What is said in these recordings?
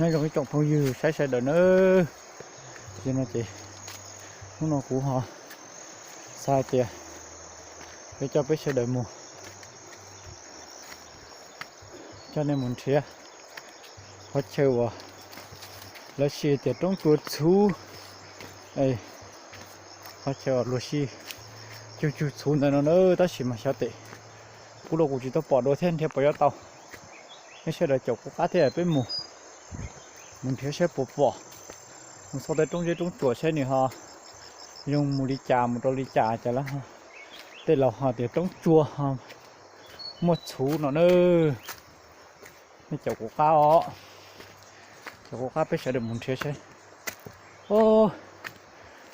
Nyob zoo ib tsoom phooj ywg saib sawv daws nawb. Ces no ces hnub no kuv ho xav hais tias peb coj peb sawv daws mus, coj nej mus nrhiav qhov chaw uas lawv siv tias roob tsua txhuv, qhov chaw uas luag siv cug cug txhuv ntawd no na, tab sis mas xyov tes kuv los kuv tsis tau pom dua thiab, nrhiav puas yuav tau. Nej sawv daws caum kuv qab thiab peb mus, mus nrhiav saib puas pom, mus xauj tej roob zeb roob tsuas saib nws ho zoo mus li cas mus rau li cas, cas lawv tej laus ho tias roob tsua ho muaj txhuv no na. Nej caum kuv qab os, caum kuv qab peb sawv daws mus nrhiav saib.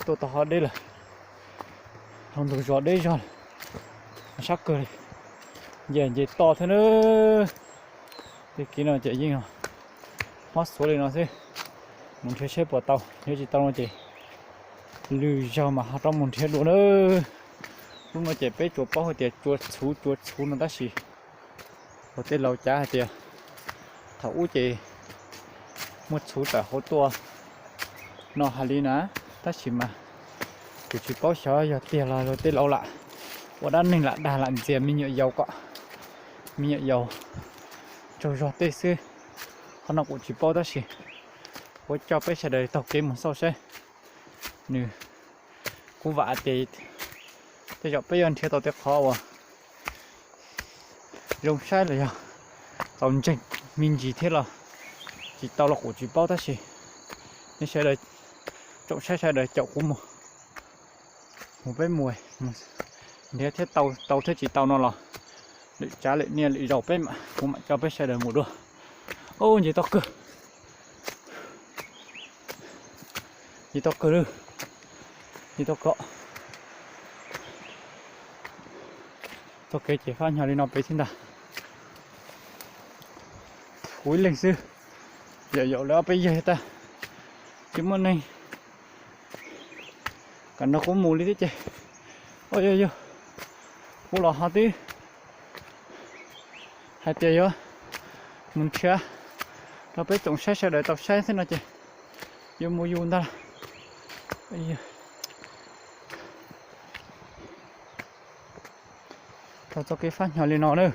Tuaj tau ho deb lawm, hauv ntug zos deb zog lawm, sab kawg li, nce nce to thiab na. Tej kev no ces yeej mob xuav li no xwb, mus nrhiav saib puas tau, nrhiav tsis tau no ces lwm zaug mas ho rov mus nrhiav dua na. Lub no ces peb tsuas paub hais tias tsua txhuv tsua txhuv no tab sis luag tej laus cav hais tias thaum ub ces muaj txhuv tawm hauv tuaj no hais li na, tab sis mas kuv tsis paub xyov yog tiag los luag tej laus lam ua dab neeg lam dag lam ntxias me nyuam yaus kom me nyuam yaus tsaug zog tej xwb. Qhov no kuv tsis paub tab sis kuv coj peb sawv daws taug kev mus xauj saib. Nws, kuv vam tias tej zaum peb yuav nrhiav tau tej qhov uas zoo saib los yog txaus ntseeg me ntsis thiab los tsis tau los kuv tsis paub tab sis nej sawv daws, tsoom saib sawv daws caum kuv mus, mus peb mus nrhiav thiab tau, tau thiab tsis tau no los lwm tsav lwm niaj lwm zaus peb mam, kuv mam coj peb sawv daws mus dua. Ub, nce tau kawg, nce tau kawg lawm, nce tau kawg. Txoj kev ces fab nyo li no pem thiab ntag. Kuv ib leeg xwb, yaum yaum lawv ob peb yawg tag, tsis muaj neeg kam nrog kuv mus li thiab ces, ua yog yog kuv los ho twb hais tias yuav mus nrhiav rau peb tsoom saib sawv daws tau saib xwb no ces yuav mus yus ntag. Tau txoj kev fab nyo li no na.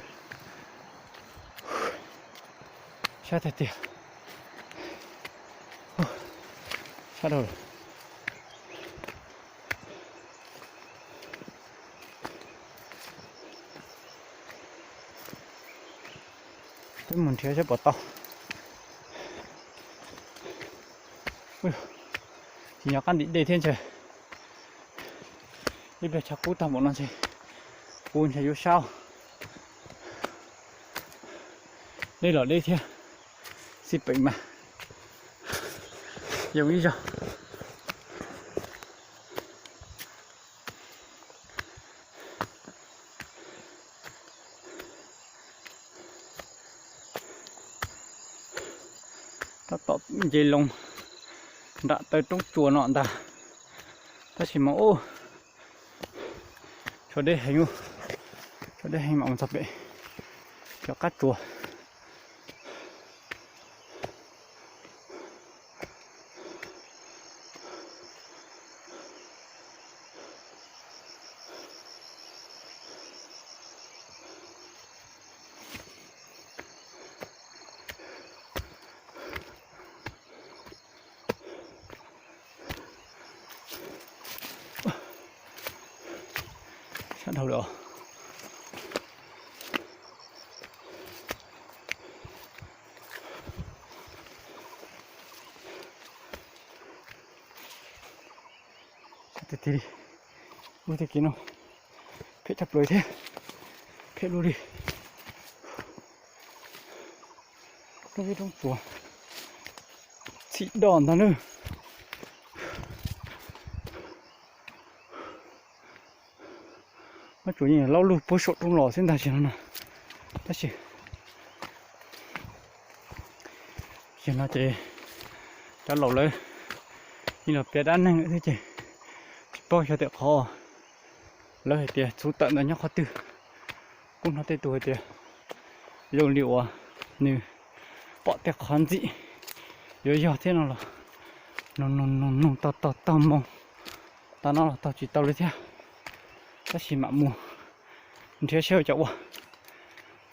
Sab tiag tiag. Sab dhau lawm. Peb mus nrhiav saib puas tau. Tsis nyob qab ntim dej thiab ntshe ib pliag tshav kub tag npaum no ntshe kuv ntshe yuav sab. Deb los deb thiab, xij peem mas yoo ib zaug. Tab tom nce loo nram taw roob tsua no ntag, tab sis mas ub, tshuav deb heev, tshuav deb heev mam mus txog pem cov qab tsuas. Sab dhau lawm os. Sab tiag tiag li. Ub, tej kev no phem tshaj plaws thiab, phem luaj li. Roob zeb roob tsuas txhim do ntag nawb. Muab tsuas yeej laub lug puag saum roob los xwb ntag tsis no na. Tab sis yog no ces cov laus lawv yeej los piav dab neeg lawm thiab ces tsis paub xyov tej qhov lawv hais tias txhuv tawm ntawd nyob qhov twg. Kuj hnov tej tus hais tias zoo li uas nws pom tej qhov ntxim Yuav yog thiab no los, noog noog noog noog tau tau tau moo, tas no los taug tsis tau li thiab. Tab sis mam mus nrhiav saib ua cas ua,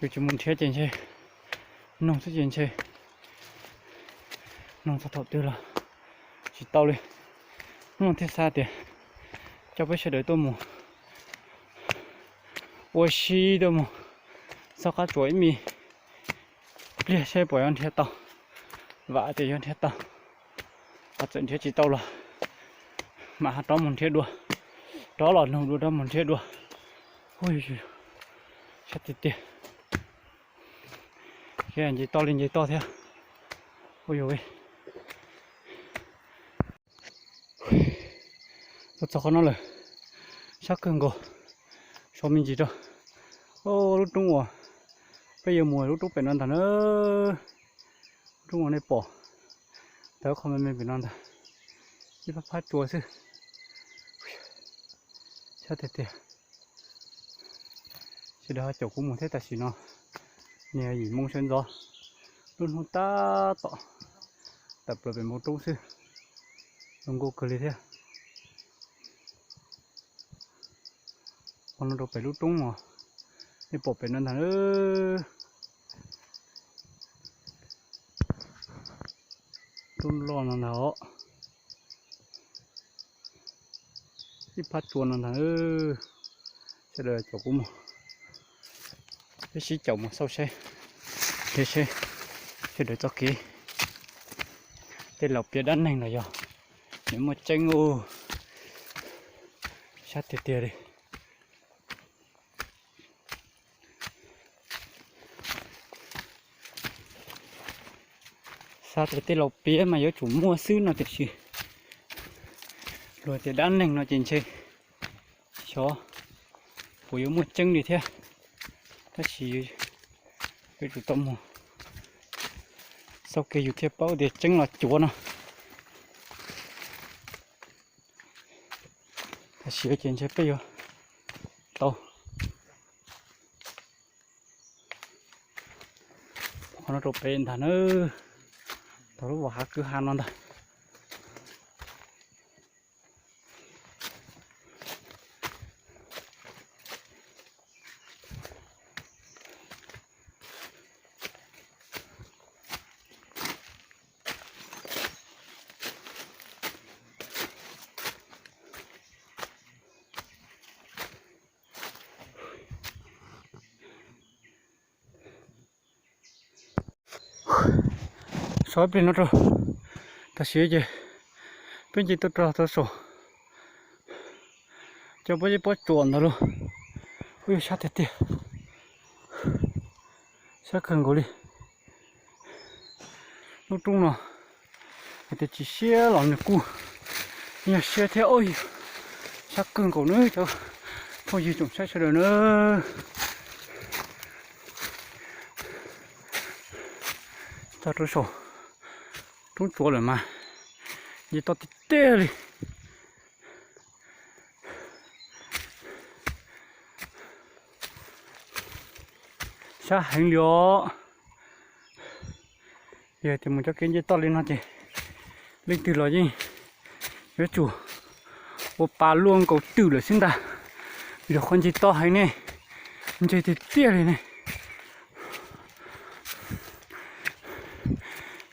yus tsis mus nrhiav ces ntshe, noog xwb ces ntshe noog txog thaum twg los tsis tau li. Hnub no thiaj xav tias coj peb sawv daws tuaj mus ua si, tuaj mus xauj qab tsuas ib me pliag saib puas yuav nrhiav tau. Vam tias yuav nrhiav tau, ho txawm nrhiav tsis tau los mam ho rov mus nrhiav dua, rov los noog dua rov mus nrhiav dua. Ub, sab tiag tiag. Nce toj li nce toj thiab. Ub yuav, tuaj txog qhov no lawm, sab kawg nkaus, so me ntsis rau. Lub roob uas peb yuav mus lub roob pem no ntag na. Lub roob uas nej pom tawm qhov me me pem no ntag, ib phab phab tsua xwb. Sab tiag tiag. Sawv daws ho caum kuv mus thiab, tam sim no niag yim moo sawv ntxov, lub hnub tab tom tawm plaws pem npoo roob xwb, zoo nkauj kawg li thiab. Qhov no rau pem lub roob os, nej pom pem no ntag. Roob loj no ntag os, ib phab tsua no ntag. Sawv daws caum kuv mus, peb sib caum mus xauj saib, saib sawv daws txoj kev, tej laus piav dab neeg los yog nws muaj tseeb ub. Sab tiag tiag li. Xav tias tej laus piav mas yuav tsum muaj xwb no tiam sis luag tias dab neeg no ces ntshe xyov puas yuav muaj tseeb li thiab. Tab sis yuav tsum tau mus xauj kiag yus thiaj paub tias tseeb los cuav no. Tam sim ces ntshe peb yuav tau qhov no rau pem ntag na, tau lub vos hav kwj ha no ntag. So ib pliag no rau, tam sim ces peb nce tuaj rau saum, coj peb pob tsuas ntawd lauj. Ub, yuav sab tiag tiag, sab kawg nkaus li. Lub roob no hais tias tsis siab los nws kuj yog siab thiab. Ub, sab kawg nkaus nawb cov phooj ywg tsoom saib sawv daws na. Txog rau saum roob tsuas lawm mas nce toj tiag tiag li. Sab heev li os. Yog tias mus cov kev nce toj li no ces leej twg los yeej yuav tsum ua pa luaj nkaus twm lawm xwb ntag, vim qhov nce toj heev ne, ntseg tiag tiag li ne.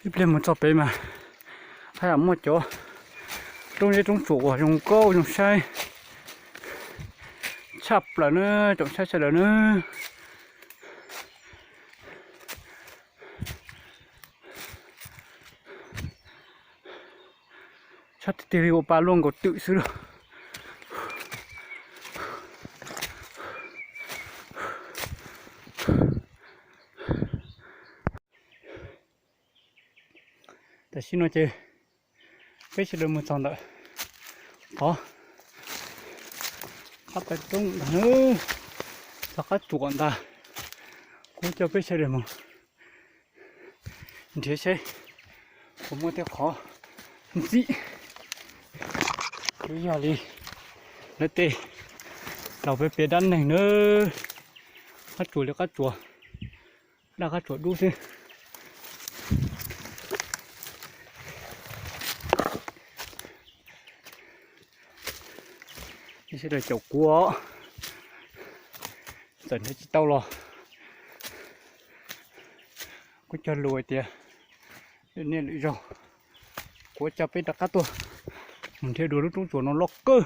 Ib pliag mus txog pem mas haj yam muaj cov roob zeb roob tsuas uas zoo nkauj zoo saib tshaj plaws na, tsoom saib sawv daws na. Tshaj tiag tiag li, ua pa luaj nkaus twm xwb lauj. Tam sim no ces peb sawv daws mus txog ntawm qhov qab taw roob ntag, txog qab tsuas ntag. Kuv coj peb sawv daws mus nrhiav seb puas muaj tej qhov ntxim. Kuj yog li lawv tej laus piav piav dab neeg na, qab tsuas li qab tsuas, daj qab tsuas dub xwb. Rau caum kuv, txawm nrhiav tsis tau los kuv cog lus hais tias lwm niaj lwm zaus kuv coj peb rov qab tuaj mus nrhiav dua lub roob tsuas no loj kawg.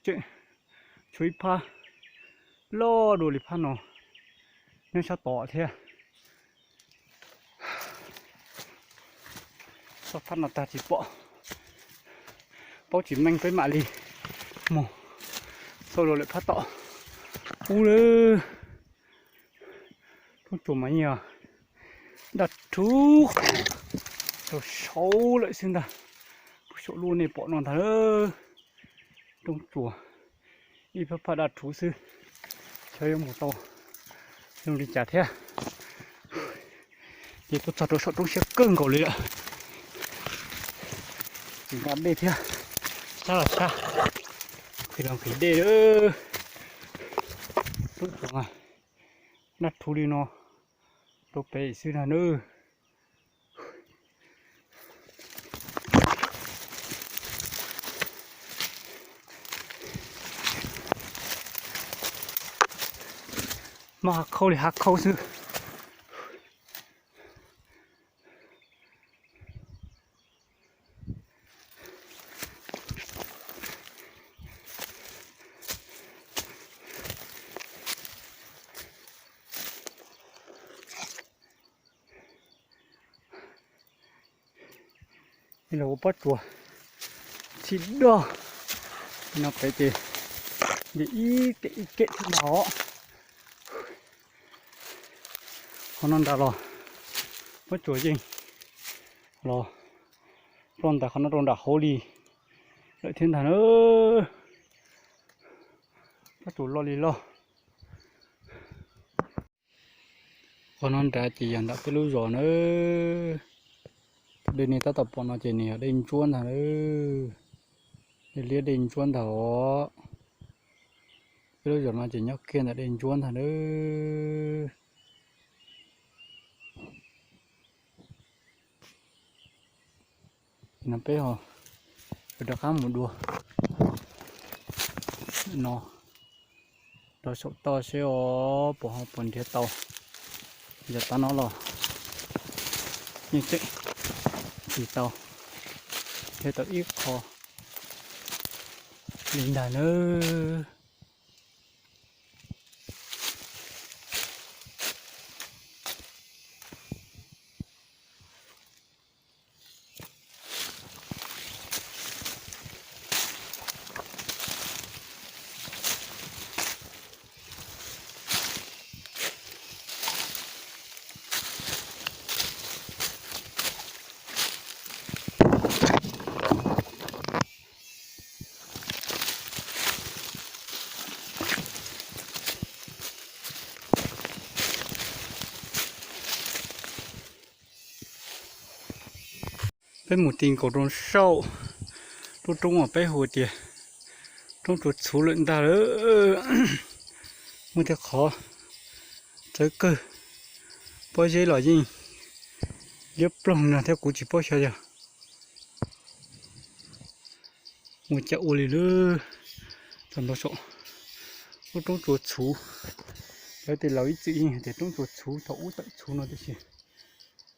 Tseem tshuav ib phab loj dua li phab no nyob sab tod thiab. Txog phab no tag tsis pom, paub tsis meej peb mam li mus xauj dua lawm phab tom ub lawm. Roob tsuas mas yeej daj rhuv rau saud lawm xwb ntag. Puag saum lub nej pom no ntag, roob tsuas ib phab phab daj rhuv xwb, xyov yuav mus tau zoo li cas thiab. Ces tuaj txog rau saum roob siab kawg nkaus li lawm, tsis nqa dej thiab, sab los sab, nqhis los nqhis dej lawm. Roob tsuas daj rhuv li no rau pem xwb na nawb. Muaj hav khauj li hav khauj xwb. Los ua pob tsuas txhij doj no pem ces nce ib kem ib kem thiab ntag os. Qhov no nram los pob tsuas yeej los ploj ntawm qhov no rau nram hauv li lawm thiab ntag na. Pob tsuas loj li loj. Qhov no nrad ces yog ntawm peb lub zos na. Dej nej tab tom pom no ces nws yog dej ntsuab ntag na. Dej liab dej ntsuab ntag os. Peb lub zos no ces nyob kiag ntawm dej ntsuab ntag na. No peb ho rov qab mus dua no rau saum toj seb os puas ho puas nrhiav tau. Yav tas no los yeej tseem tsis tau nrhiav tau ib qho li ntag nawb. Peb mus ti nkaus rau saum lub roob uas peb hu tias roob tsuas txhuv lawm ntag lawm. Muaj tej qhov txawv kawg, pob zeb los yeej liab ploog no thiab kuv tsis paub xyov yog ua cas ua li lawm. Txog ntua saum lub roob tsuas txhuv, lawv tej laus ib txwm yeej hais tias roob tsuas txhuv thaum ub tawm txhuv no tiam sis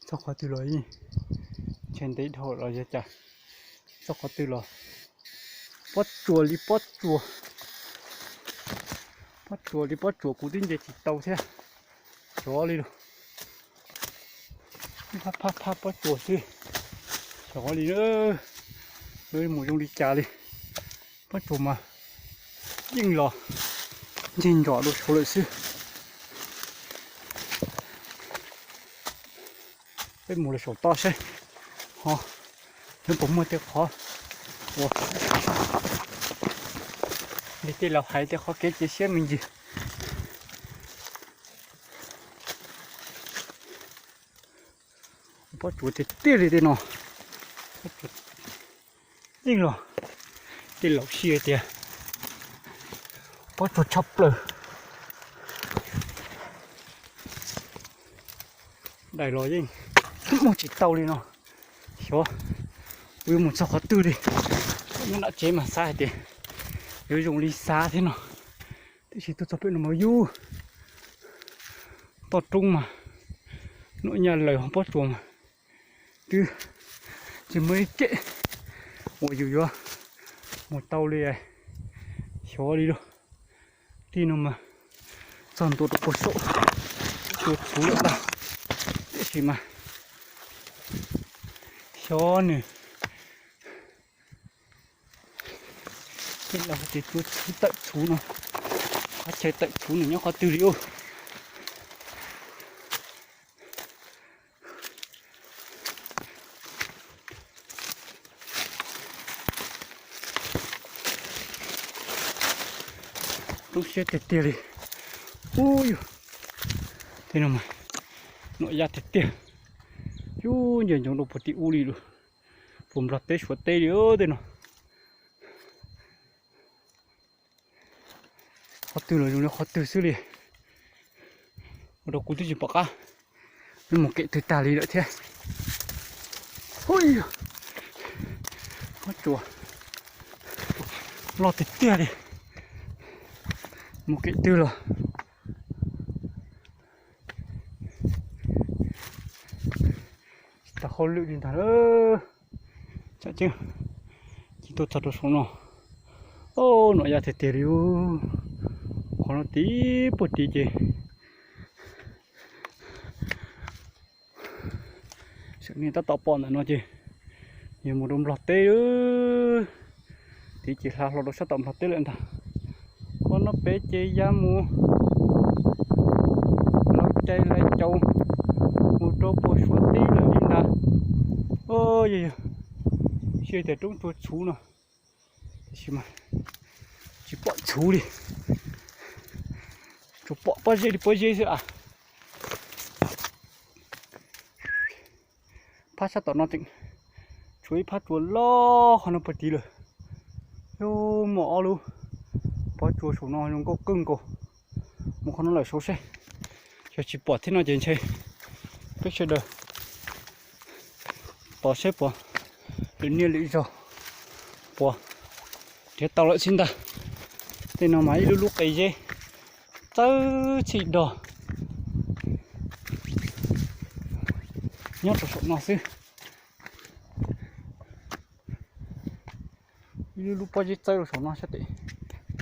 txog qhov twg los yeej ntshe ntev dhau los yog cas. Txog qhov twg los pob tsuas li pob tsuas, pob tsuas li pob tsuas kuv twb nce tsis tau thiab. Xyov li lawm, phab phab phab pob tsuas xwb. Xyov li, mus zoo li cas li. Pob tsuas mas yeej los ncig ntsos dua saud lawm xwb. Peb mus lawm saum toj seb ho nws puas muaj tej qhov uas li tej laus hais tej qhov kev cia siab me ntsis. Pob tsuas tiag tiag li tej no. Yeej los tej laus hais tias pob tsuas tshaj plaws. Daim los yeej mus tsis tau li no. Xyov kuv yuav mus txog qhov twg li. Nyob nram tsev mas xav hais tias Yuav zoo li xav thiab no, tiam sis tuaj txog pem no mas yus toj roob mas, nuam nyaj laws hauv pob tsuas mas twb tsis muaj ib kem uas yus yuav mus tau li. Xyov li lawm, tij no mas txog ntua rau puag saum tua txhuv lawm ntag, tiam sis mas xyov nws tej laus hais tias tua txhuv tawm txhuv no, qhov chaw tawm txhuv nws nyob qhov twg li ub. Roob siab tiag tiag li. Ub yus, tej no mas nuam nyaj tiag tiag, yus nce ncoo rau puag tim ub li lawm, puag Nplog teb Suav teb li tej no. Qhov twg los zoo li qhov twg xwb li, ua rau kuv twb tsis pom qab mus kem twg tag li lawm thiab. Ub yus, pob tsuas loj tiag tiag li, mus kem twg los tsis tau hauj lwm li ntag. Tsam tseeb, ces tuaj txog rau saum no, nuam nyaj tiag tiag li. Qhov no tib puag tid ces, xyov nej tab tom pom ntawm no ces yog mus rau Nplog teb, tid ces hla hlo rau sab tom Nplog teb lawm ntag. Qhov no pem ces ya mus Laus Cai Lais Caus, mus rau puag Suav teb lawm li ntag. Yog yog, siab tias roob tua txhuv no, tiam sis mas tsis pom txhuv li, tsuas pom pob zeb li pob zeb xwb a. Phab sab tom no tseem tshuav ib phab tsuas loj qhov no puag tid lawm. Yog muaj ob lub pob tsuas saum no zoo nkauj kawg nkaus. Mus qhov no lawm saud seb, yog tsis pom thiab no ces ntshe peb sawv daws tos seb puas lwm niaj lwm zaug puas nrhiav tau lawm xwb ntag. Tej no mas ib lub lub qe zeb txawb txhij dog nyob rau saum no xwb. Ib lub lub pob zeb txawb rau saum no sab tes,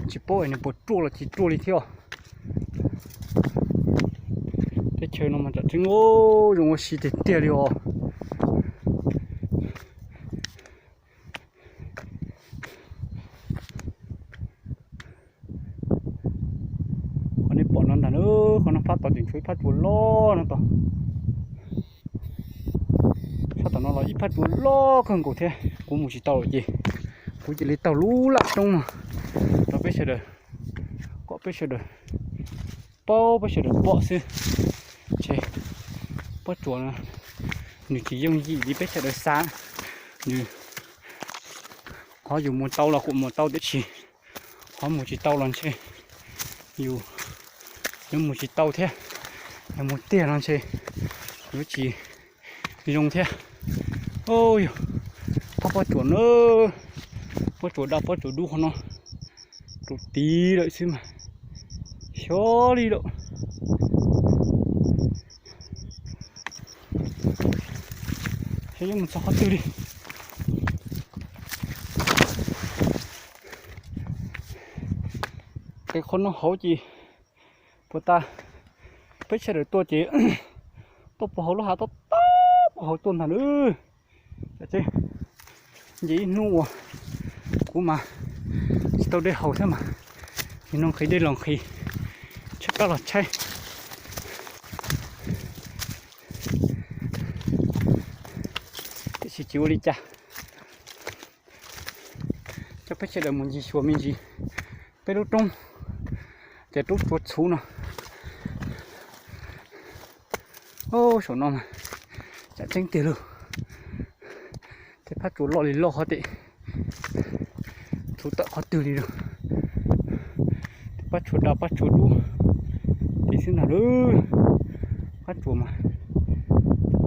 tsis paub nws puas ruaj los tsis ruaj li thiab os. Teb chaws no mas tsam tseeb zoo ua si tiag tiag li os. Qhov nej pom no ntag, qhov no phab tod tseem tshuav ib phab tsuas loj no tod. Sab tom no los ib phab tsuas loj kawg nkaus thiab. Kuv mus tsis tau lawm ces kuv cia li taug lub laj roob no rau peb sawv daws, kom peb sawv daws paub, peb sawv daws pom xwb. Ntshe pob tsuas no nws tsis yooj yim li peb sawv daws xav. Nws, qhov yus mus tau los kuj mus tau, tiam sis qhov mus tsis tau los ntshe yus yuav mus tsis tau thiab. Yog mus tiag no ntshe yuav tsis zoo thiab. Yog, phab pob tsuas na, pob tsuas daj pob tsuas dub qhov no rau tid lawm xwb mas xyov li lawm. Xyov yuav mus txog qhov twg li. Qhov no hauv ces puas tas, peb sawv daws tuaj ces tuaj puag hauv lub hav tob tob puag hauv tuaj ntag nawb. Nce ib hnub uas kuv mas tsis tau dej haus thiab mas, nim no nqhis dej los nqhis, tshaib plab los tshaib. Tiam sis tsis ua li cas, coj peb sawv daws mus ncig xyuas me ntsis peb lub roob, ces roob tsuas txhuv no. Saum no mas tsam tseeb tiag lauj, tej phab tsuas loj li loj qhov tim, txhuv tawm qhov twg li lawm. Tej pab tsuas daj pab tsuas dub tim xwb ntag lauj. Pab tsuas mas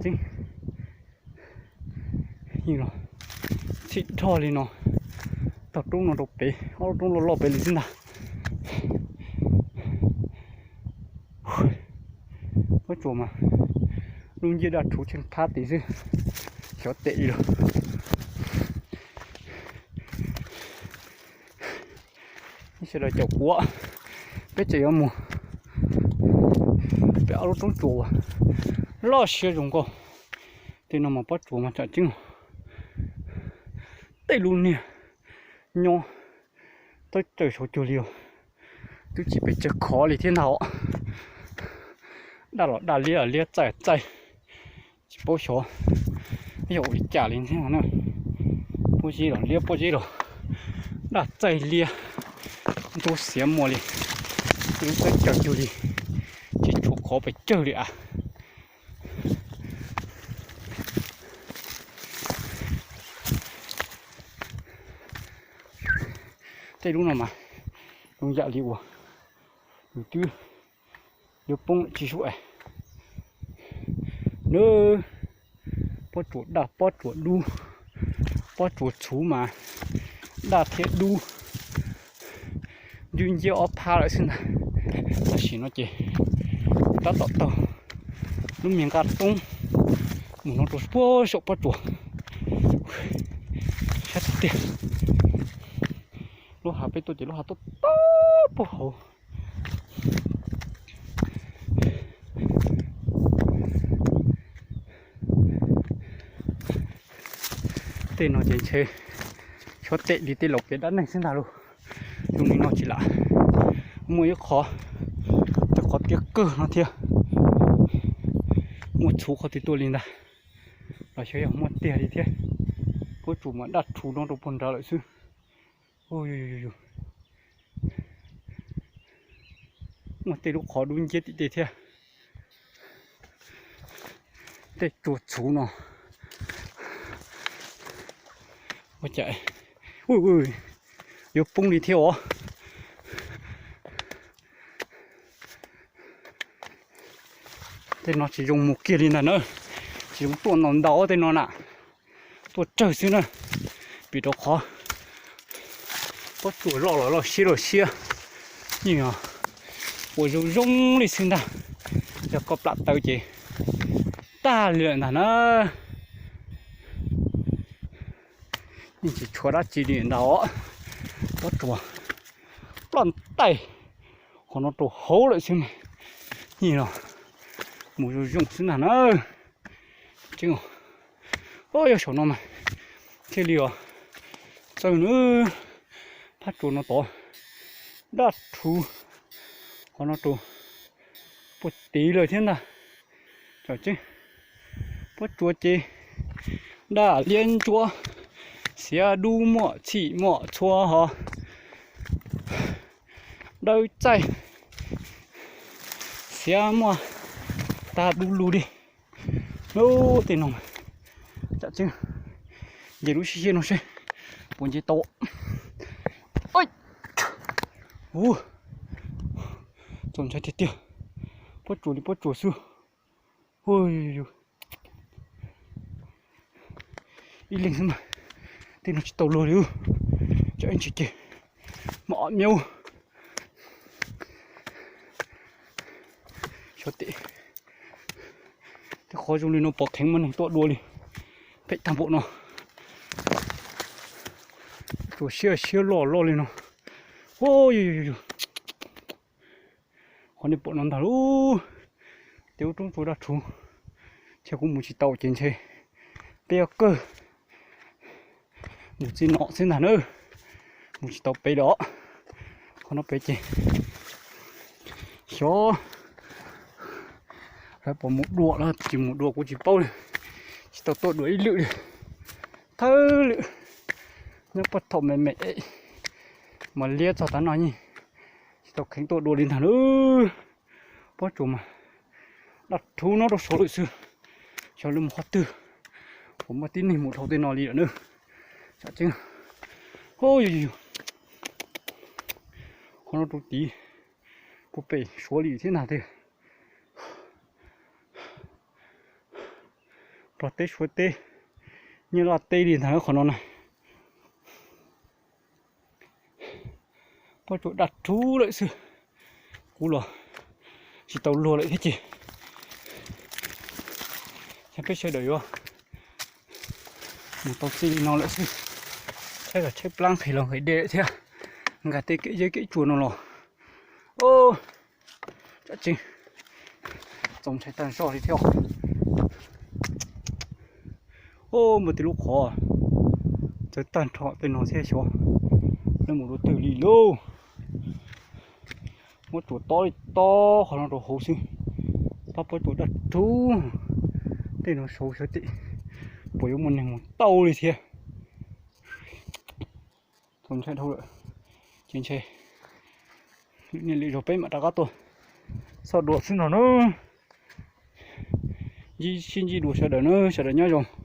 tsam tseeb yeej los txhij dhoj li no, Tog roob no rau pem, ob lub roob loj loj pem li xwb ntag. Pob tsuas mas lub nciab daj rhuv tsheej phab tid xwb, xyov tes li lawm. Sawv daws caum kuv, peb tseem yuav mus pem ob lub roob tsuas uas loj siab zoo nkauj. Tej no mas pob tsuas mas tsam tseeb, tej lub niag nyob tawb tsawg saud cuag li os, twb tsis pes tsawg khov li thiab ntag os. Daj los daj, liab los liab, txaij txaij, tsis paub xyov yog ua li cas li thiab na. Pob zeb los liab, pob zeb los daj txaij liab, ntub xiav muaj li, lub tawb tsawg cuag li, tsis tshuav khov pes tsawg li as. Tej lub no mas zoo yam li uas yus twb yuav poob lawm tsis sub es. Nws pob tsuas daj pob tsuas dub, pob tsuas txhuv mas daj thiab dub, ncwb nciab ob phab lawm xwb ntag. Tam sim no ces tab tom taug lub me nqaj roob mus no rau puag saum pob tsuas. Sab tiag tiag, lub hav peb tuaj ces lub hav tuaj tag puag hauv. Tej no ces ntshe xyov tes li tej laus kev dab neeg xwb ntag lauj. Zoo li no tsis lam muaj ib qho, tej qhov tiaj kawg no thiab, muaj txhuv qhov twg tuaj li ntag, los xyov yog muaj tiag li thiab. Pob tsuas mas daj rhuv no rau puag nrad lawm xwb. Muaj tej lub qhov dub nciab tim tej thiab. Tej tsuas txhuv no, ua cas yuav poob li thiab os. Tej no tsis zoo mus kiag li ntag na, tsis zoo tuaj ntau ntau tej no na, tuaj tsawg xwb na, vim rau qhov pob tsuas loj los loj siab loj siab, yeej ua zoo zoo li xwb ntag. Yog koj plam taw ces tag li lawm ntag na. Yeej tsis tshuav dab tsi li ntag os. Pob tsuas ploj ntais qhov no rau hauv lawm xwb mas, yeej los mus zoo zoo xwb ntag na. Tseeb, yog saum no mas thiaj li os, txawj na. Phab tsuas no tod daj rhuv, qhov no rau puag tid lawm thiab ntag. Tseeb, pob tsuas ces daj liab ntsuab, xiav dub muaj txhij muaj txhua hos, dawb txaij, xiav muaj tag du lug li. Lub tej no, tsam tseeb, nce lub siab siab no seb puas nce tau. Ua, txaus ntshai tiag tiag, pob tsuas li pob tsuas xwb. Ib leeg xwb mas tej no tsis tau luag li, tsam ib ntsis ces mom miaub. Xyov tes, tej qhov zoo li no pom qheev muaj neeg tuaj dua li, phem tag npaum no. Tsuas siab siab loj loj li no. Yog, qhov nej pom no ntag lauj, tej lub roob tsuas daj rhuv, ntshe kuv mus tsis tau ces ntshe peb yuav kawg mus txij no xwb ntag na, mus tsis tau pem lawm. Qhov no pem ces xyov lawv puas mus dua los tsis mus dua kuv tsis paub li, tsis tau tuaj dua ib lwm li. Thawj lwm nyob puag thaum me me mas liab txog tav no yeej tsis tau kheev tuaj dua li ntag lauj. Pob tsuas mas daj rhuv no rau saud lawm xwb, xyov lawv mus qhov twg, puas muaj tib neeg mus dhau tej no li lawm na. Tsam tseeb, yog, qhov no rau tid puag pem Suav li thiab ntag tiag. Nplog teb Suav teb, Nyab Laj teb li ntag qhov no na. Pob tsuas daj rhuv lawm xwb. Kuv los tsis tau luag lawm thiab ces, ces peb sawv daws yuav mus tau txij li no lawm xwb. Tshaib los tshaib plab, nqhis los nqhis dej lawm thiab. Nkag tej kev zeb kev tsuag no los, tsam tseeb txaus ntshai tag zog li thiab. Ub, muaj tej lub qhov txawv tag nrho tej no thiab xyov lawv mus rau twg li lauj. Muab tsuas tob li tob qhov no rau hauv xwb. Pab pob tsuas daj rhuv tej no saud sawv tim, puas yuav muaj neeg mus tau li thiab. Txaus ntshai dhau lawm, ces ntshe niaj lwm zaug peb mam rov qab tuaj xauj dua xwb no na. Ntsib sib ntsib dua sawv daws na, sawv daws nyob zoo.